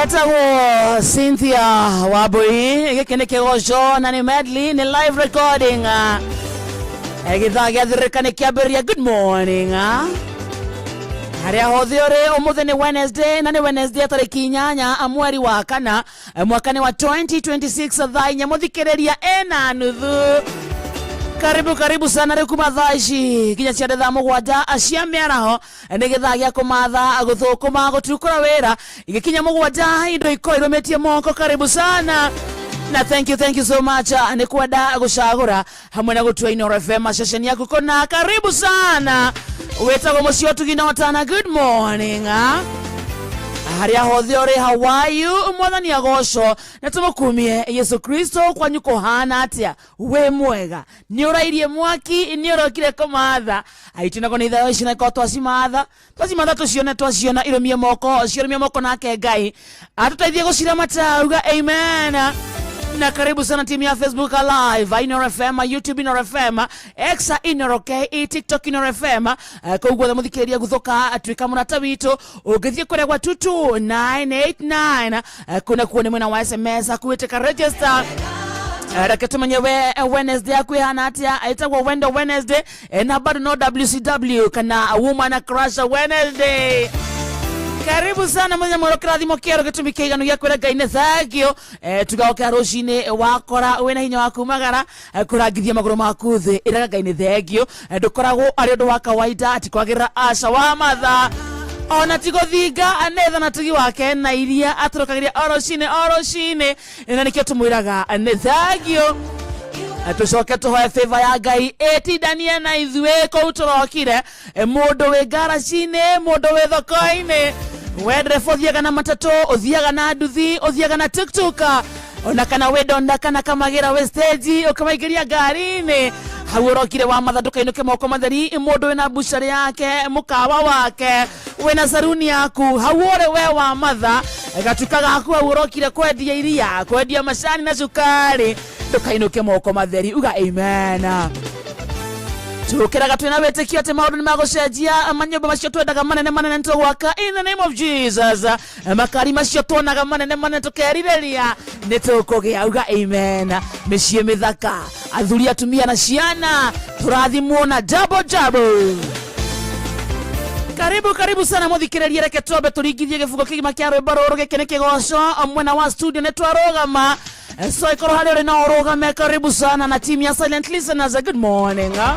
Etagwo Cynthia Wambui. Gĩkĩ nĩ kĩgoco na nĩ medley, nĩ live recording. Gĩthaa gĩathirĩka nĩ kĩambĩrĩria. Good morning harĩa hothe ũrĩ. Ũmũthĩ nĩ Wednesday, na nĩ Wednesday tarĩki 8 mweri wa kana, mwaka nĩ wa 2026, thaa 4 mũthikĩrĩria ĩna nuthu. Karibu, karibu sana. Rĩu kuma thaa ici nginya ciande thaa 7 cia mĩaraho nĩ gĩthaa gĩa kũmatha, gũthũkũma, gũtukũra wĩra. Igĩkinya 7 indo ikorwo irũmĩtie moko. Karibu sana na thank you, thank you so much nĩ kwenda gũcagũra hamwe na gũtua Inooro FM ceceni yaku kũna. Karibu sana. Wĩtagwo mũciĩ ũtugi na ũtana. Good morning harĩa hothe ũrĩ. How are you? Mwathani agocwo na tũmũkumie Yesu Kristo. Kwanyu kũhana atĩa? Wĩ mwega? Nĩ ũrairie mwaki? Nĩ ũrokire kũmatha aitũ nako nĩ ithayo ici nakorwo twacimatha, twacimatha, tũcione, twaciona irũmie moko, ciarũmie moko. Nake Ngai atũteithie gũciramata. Uga amen. Na karibu sana timu ya Facebook Live Inooro FM, YouTube Inooro FM, X Inooro KE, TikTok Inooro FM. Kũu guothe mũthikĩrĩria, gũthũka tuĩka mũrata witũ. Ũngĩthiĩ kũrĩa gwa 22989, kũu nakuo nĩ mwena wa SMS akuĩtĩka register. Reke tumenye we Wednesday yaku ihana atia. Ĩtagwo Wendo Wednesday, na bado no WCW kana Woman Crush Wednesday. Karibu sana muthenya mwerũ, kĩrathimo kĩerũ, gĩtũmi kĩiganu gĩa kwĩra Ngai nĩ thangio. Tugaũkĩra rũcinĩ wakora wĩna hinya wa kumagara, kũrangithia magũrũ maku thĩ, ĩraga Ngai nĩ thengio. Ndũkoragwo arĩ ũndũ wa kawaida, ti kwagĩrĩra aca wa matha ona ti gũthinga nĩ tha na tugi wake na iria atũrokagĩria o rũcinĩ o rũcinĩ, na nĩkĩo tũmwĩraga nĩ thengio. Tũcoke tũhoe favor ya Ngai ĩtindanie na ithuĩ kũu tũrokire. Mũndũ wĩ ngaraci-inĩ, mũndũ wĩ thoko-inĩ, we ndereba ũthiaga na matatũ, ũthiaga na nduthi, ũthiaga na tuktuk, ona kana wĩ ndonda kana kamagĩra, wĩ stage ũkamaingĩria ngari-inĩ, hau ũrokire wa matha, ndũkainũke moko matheri. Mũndũ wĩna bucarĩ yake, mũkawa wake, wĩna saruni yaku, hau ũrĩ we wa matha gatuka gaku, hau ũrokire kwendia iria, kwendia macani na cukari, ndũkainũke moko matheri. Uga amen. Tũkĩraga twĩna wĩtĩkio atĩ maũndũ nĩ magũcenjia. Manyũmba macio twendaga manene manene nĩtũgwaka in the name of Jesus. Makari macio tuonaga manene manene tũkerirĩria nĩ tũkũgĩa. Uga amen. Mĩciĩ mĩthaka, athuri, atumia na ciana, tũrathimwo na double double. Karibu, karibu sana mũthikĩrĩria. Reke twambe tũringithie gĩbungo kĩgima kĩa rwĩmbo rũrũ. Gĩkĩ nĩ kĩgoco. Mwena wa studio nĩ twarũgama, so ikorwo harĩa ũrĩ no ũrũgame. Karibu sana na team ya silent listeners, good morning, ah.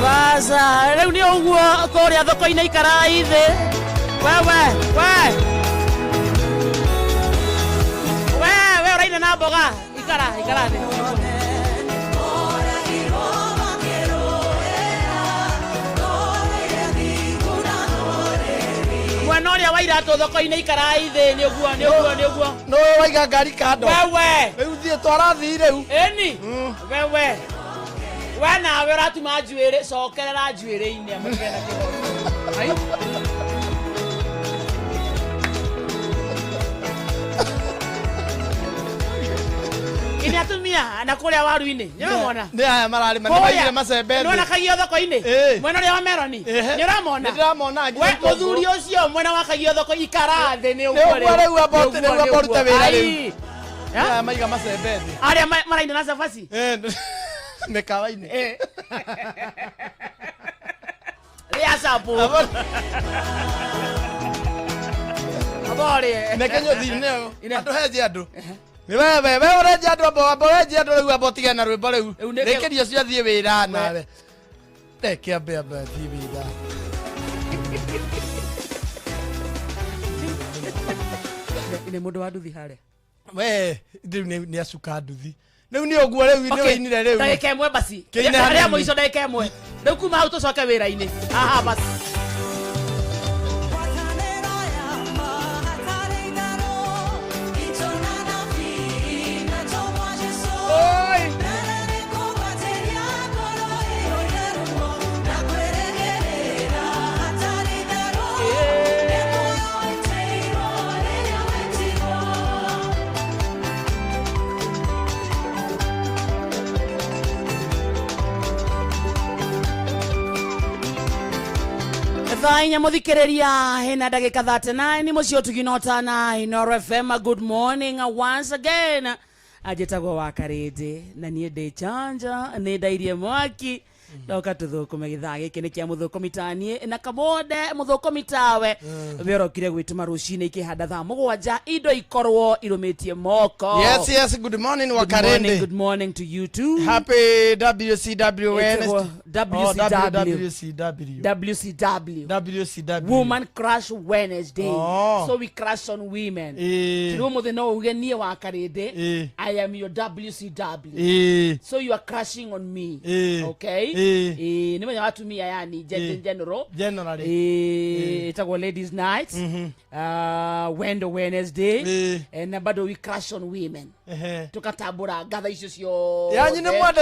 Baza, rĩu nĩ ũguo kũrĩa thoko-inĩ ikarai thĩ. Wewe, we. We, we ũraina na mboga. Ikara, ikara thĩ. Mwena ũrĩa wa iratũ thoko-inĩ ikarai thĩ nĩ ũguo, nĩ ũguo, nĩ ũguo. Nĩwe waiga ngari kando. Wewe. Rĩu thiĩ twara thii rĩu. Ĩni. Wewe. We nawe ũratuma njuĩrĩ, cokerera njuĩrĩ-inĩ amũtige na kĩgoco. Ai. Ini atumia na kũrĩa waru-inĩ nĩũramona Nĩ aya mararĩma nĩ maigire macembe thĩ. nĩwona kagio thoko-inĩ Ĩĩ. mwena ũrĩa wa meroni Ehe. nĩũramona Nĩ ndĩramona we nginya mũthuri ũcio mwena wa kagio thoko ikara thĩ nĩ Nĩ ũguo rĩu amba ũte- rĩu amba ũrute wĩra rĩu. Nĩ aya maiga macembe thĩ. Arĩa maraina na cabaci. Mĩkawa-inĩ. Rĩa capo aborĩ. Neke nyũthi nĩyo. Ine. Andũ henje andũ. Nĩ wewe, we ũrenja andũ amba wenje andũ rĩu amba ũtige na rwĩmbo rĩu. Rĩu nĩkĩ- Rĩkĩria ũcio athiĩ wĩra nawe. Reke ambe ambe athiĩ wĩra. Nĩ mũndũ wa nduthi harĩa. We, rĩu nĩ acuka nduthi. Rĩu nĩ ũguo rĩu nĩ wĩinire rĩu. Ndagĩka ĩmwe basi. Kĩine Arĩa hanini. mũico ndagĩka ĩmwe rĩu kuma hau tũcoke wĩra-inĩ haha basi. Oi! Thaa inya muthikiriria hena ndagika 39 mucio tuginotana Inoro FM. Good morning once again. Anjĩtagwo wa Karĩndĩ na niĩ ndĩ chanja nĩ ndairie mwaki ndoka tũthũkũme. Gĩthaa gĩkĩ nĩ kĩa mũthũkũmi taniĩ na kabonde mũthũkũmi tawe we ũrokire gwĩtũma rũcinĩ ikĩhanda thaa 7 indo ikorwo irũmĩtie moko. Yes, yes, good morning Good morning, Wakarende. good morning to you too. Happy WCW Wednesday. WCW. Oh, WWCW. WCW. WCW. Woman Crush Wednesday. Oh. So we crush on women. Eh. Rĩu mũthĩ no uge niĩ wa Karĩndĩ. Eh. I am your WCW. Eh. So you are crushing on me. Eh. Okay? Eh. Eh, nĩ menya watumia yani Eh. general. Generally. Eh, ĩtagwo ladies night. Wendo Wednesday. Eh. Eh, na bado we crush on women. Ehe. Tukatambũra ngatha icio ciothe. Yanyi nĩ mwendete.